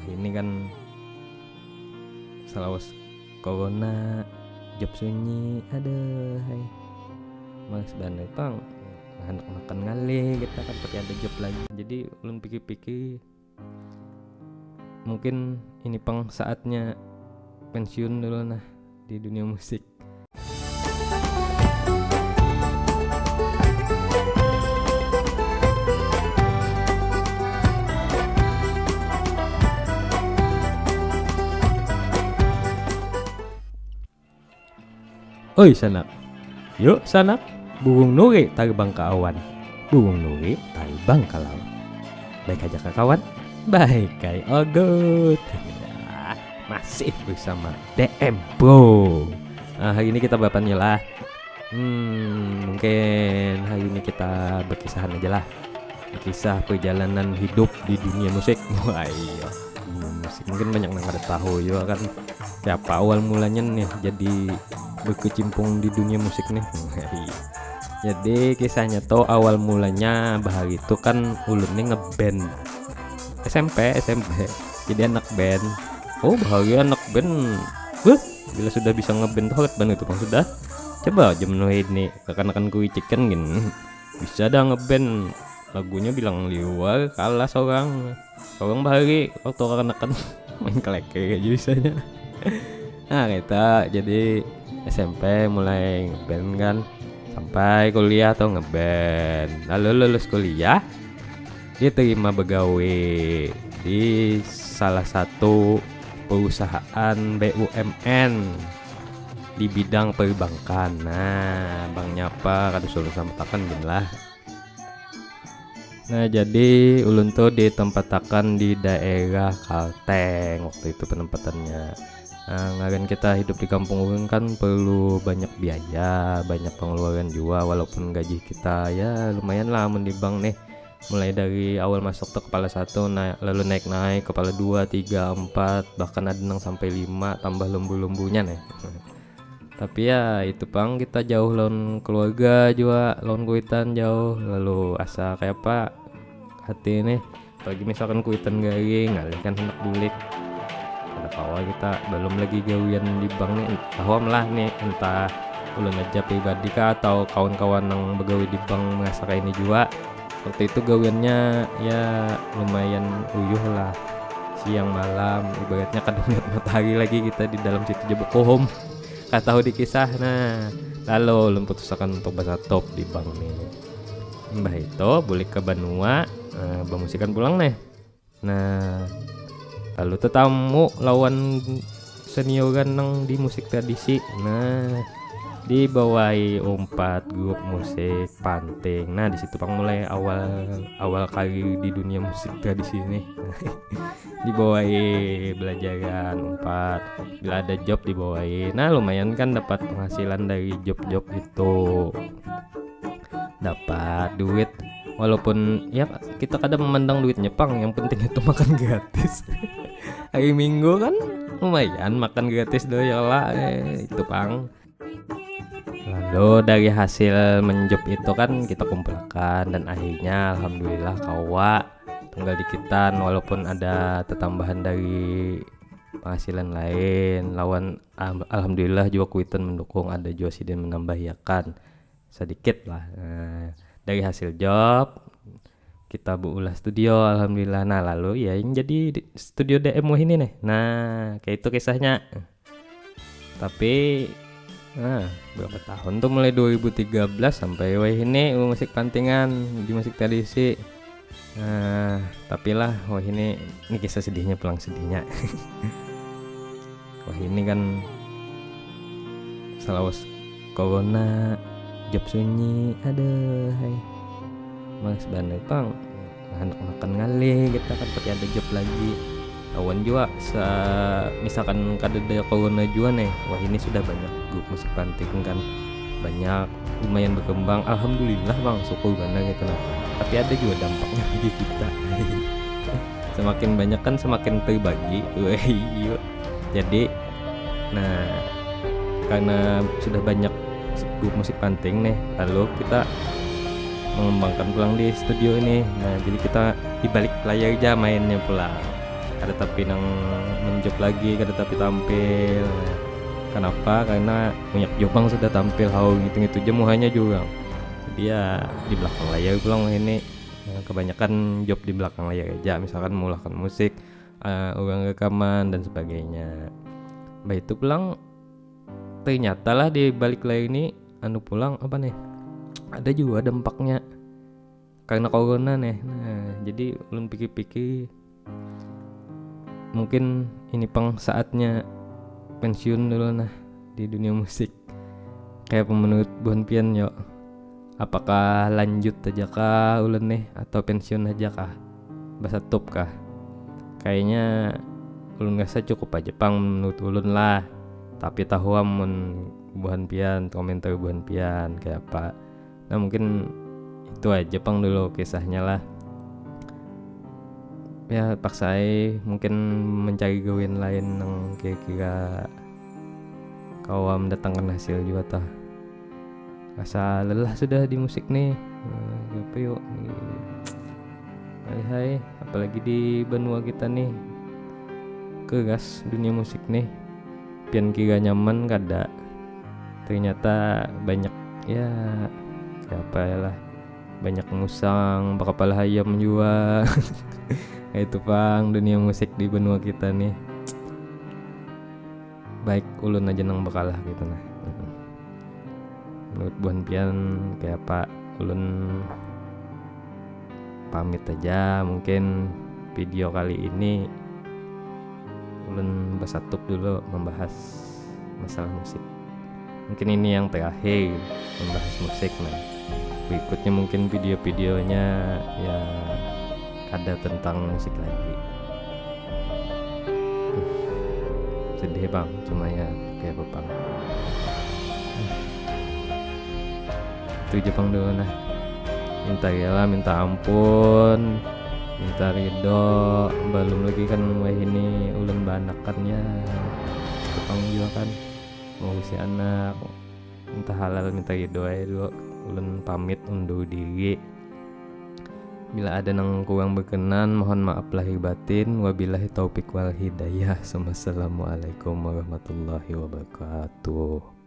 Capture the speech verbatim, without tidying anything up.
Ini kan salawas corona, job sunyi, aduh hai. Males banar pang, handak makan ngalih kita kan, tapi ada job lagi. Jadi ulun pikir-pikir, mungkin ini pang saatnya pensiun dulu nah di dunia musik. Oi sanak, yuk sanak, burung nuri tarbang ke awan, burung nuri tarbang ke laut. Baik aja kah kawan? Baik kai ogut. Ya, masih bersama D M Bro. Nah, hari ini kita berapa nih lah? Hmm, mungkin hari ini kita berkisahan aja lah. Kisah perjalanan hidup di dunia musik. Wah iya, dunia musik. Mungkin banyak nang kada tahu juga kan siapa awal mulanya nih jadi berkecimpung di dunia musik nih. Jadi kisahnya tuh awal mulanya bahari itu kan ulun nih ngeband S M P, S M P. Jadi anak band. Oh, bahari anak band. Wah, bila sudah bisa ngeband tuh hebat banget tuh bang sudah. Coba aja menuhi ini kekanakan kui chicken gini. Bisa dah ngeband lagunya bilang liwar kalah seorang. Seorang bahari waktu kekanakan main keleke aja bisanya. Nah, kita jadi S M P mulai ngeband kan. Sampai kuliah tuh ngeband. Lalu lulus kuliah, diterima begawe di salah satu perusahaan B U M N di bidang perbankan. Nah, banknya apa kada suruh samatakan gin lah. Nah, jadi ulun tuh ditempatakan di daerah Kalteng waktu itu penempatannya. Nah, ngaran kita hidup di kampung ulun kan perlu banyak biaya, banyak pengeluaran juga, walaupun gaji kita ya lumayan lah amun di bank nih. Mulai dari awal masuk tuh kepala satu, na- lalu naik-naik kepala dua, tiga, empat, bahkan ada nang sampai lima tambah lembu-lembunya nih. Tapi ya itu pang, kita jauh lawan keluarga juga, lawan kuitan jauh, lalu asa kayak apa hati nih. Apalagi misalkan kuitan garing, ngalih kan hendak bulik. Kada kawa kita, belum lagi gawian di bank nih, tahuam lah nih, entah ulun aja pribadi kah atau kawan-kawan nang begawi di bank merasa kayak ini juga. Waktu itu gawiannya ya lumayan uyuh lah, siang malam, ibaratnya kada melihat matahari lagi kita di dalam situ, jebuk kohom. Kada tahu dikisah. Nah, lalu ulun putusakan untuk basatop di bank nih. Imbah itu bulik ke banua, eh, bamusikan pulang nih. Nah, lalu tetamu lawan senioran nang di musik tradisi. Nah, dibawai umpat grup musik panting. Nah, di situ pang mulai awal awal karir di dunia musik tradisi nih. Dibawai belajaran umpat. Bila ada job dibawai. Nah, lumayan kan dapat penghasilan dari job-job itu. Dapat duit, walaupun ya kita kada memandang duitnya pang, yang penting itu makan gratis. Hari minggu kan lumayan makan gratis doh ya lah, eh, itu pang. Lalu dari hasil menjob itu kan kita kumpulkan dan akhirnya alhamdulillah kawa tunggal dikitan, walaupun ada tetambahan dari penghasilan lain lawan al- alhamdulillah juga kuitan mendukung, ada juga sidin menambahiakan sedikit lah. Nah, dari hasil job kita beulah studio alhamdulillah. Nah, lalu ya yang jadi di- studio D M wahini nih. Nah, kayak itu kisahnya. Tapi nah, berapa tahun tuh, mulai dua ribu tiga belas sampai wahini musik pantingan di musik tradisi. Nah, tapi lah wahini, ini kisah sedihnya pulang sedihnya. Wahini kan salawas corona, job sunyi, aduh hai. Males banar pang. Handak makan ngalih kita kan, tapi ada job lagi. Lawan jua se- misalkan kadada corona jua nih, wahini sudah banyak grup musik panting kan, banyak, lumayan berkembang, alhamdulillah bang, syukur banar gitu nah. Tapi ada juga dampaknya bagi kita. Semakin banyak kan semakin terbagi. Wah iya. Jadi nah, karena sudah banyak grup musik panting nih, lalu kita mengembangkan pulang di studio ini. Nah, jadi kita di balik layar aja mainnya pulang. Kada tapi nang menjob lagi, kada tapi tampil. Nah, kenapa? Karena banyak jua pang sudah tampil, hau ngitu-ngitu ja muhanya jua. Jadi ya di belakang layar pulang ini, eh, kebanyakan job di belakang layar aja, misalkan mengulahkan musik, eh, orang rekaman dan sebagainya. Bah itu pulang ternyata lah di balik layar ini anu pulang apa nih? Ada juga dampaknya karena corona nih. Nah, jadi ulun pikir-pikir mungkin ini pang saatnya pensiun dulu nah di dunia musik. Kayak apa menurut buhan pian yo? Apakah lanjut aja kah ulun nih atau pensiun aja kah? Basatup kah? Kayaknya ulun rasa cukup aja pang menurut ulun lah. Tapi tahu amun buhan pian, komentar buhan pian kayak apa. Nah, mungkin itu aja pang dulu kisahnya lah. Ya, paksai mungkin mencari gawian lain yang kira-kira kawa mendatangkan hasil juga tah. Rasa lelah sudah di musik nih. Nah, apa yuk? Alihai, apalagi di benua kita nih. Keras dunia musik nih. Pian kira nyaman kada? Ternyata banyak ya, ya apa ya lah. Banyak musang, bakapala hayam jua. Itu pang dunia musik di benua kita nih. Baik ulun aja nang bakalah gitu nah. Menurut buhan pian kayak apa? Ulun pamit aja, mungkin video kali ini ulun basatup dulu membahas masalah musik. Mungkin ini yang terakhir membahas musik nah. Berikutnya mungkin video-videonya ya ada tentang musik lagi. Sedih bang, cuma ya kayak apa bang. Itu aja pang dulu nah. Minta rela, minta ampun, minta ridho. Belum lagi kan wahini ulun baanakannya. Itu pang juga kan mau usia anak. Minta halal, minta ridho aja dulu. Ulun pamit undur diri. Bila ada nang kurang berkenan, mohon maaf lahir batin. Wabillahi taufik wal hidayah. Assalamualaikum warahmatullahi wabarakatuh.